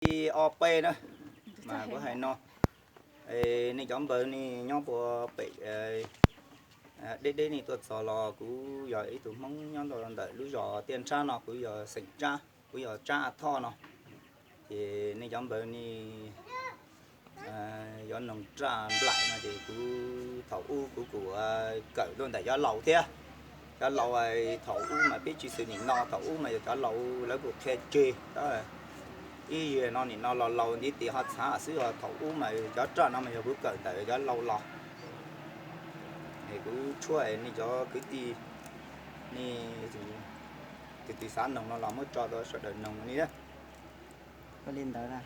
ib ob peb na, mas kuv hais no, nej cov npawg nej nyob puag pem deb deb nej tuaj txog los kuv yog ib tug Hmoob nyob ntawm lub zos Tiaj Nrhab no, kuv yog xeem Tsab, kuv yog Tsab Thoj no. Ces nej cov npawg nej yuav noog raj nplaim no ces kuv thaum ub kuv kuj kawm tuaj ntawm cov laus thiab. Cov laus thaum ub mas peb tsis xws nim no, thaum ub mas yog cov laus lawv kuj qhia tseg. Ib yam no nim no los laus ntiv tis ho txhav xwb os. Thaum ub mas cov raj no mas yog kuv kawm ntawm cov laus los. Es kuv tshuab nej cov kwv tij, nej tus twg xav noog no los muab tso rau sawv daws noog li. Ua li ntawd na.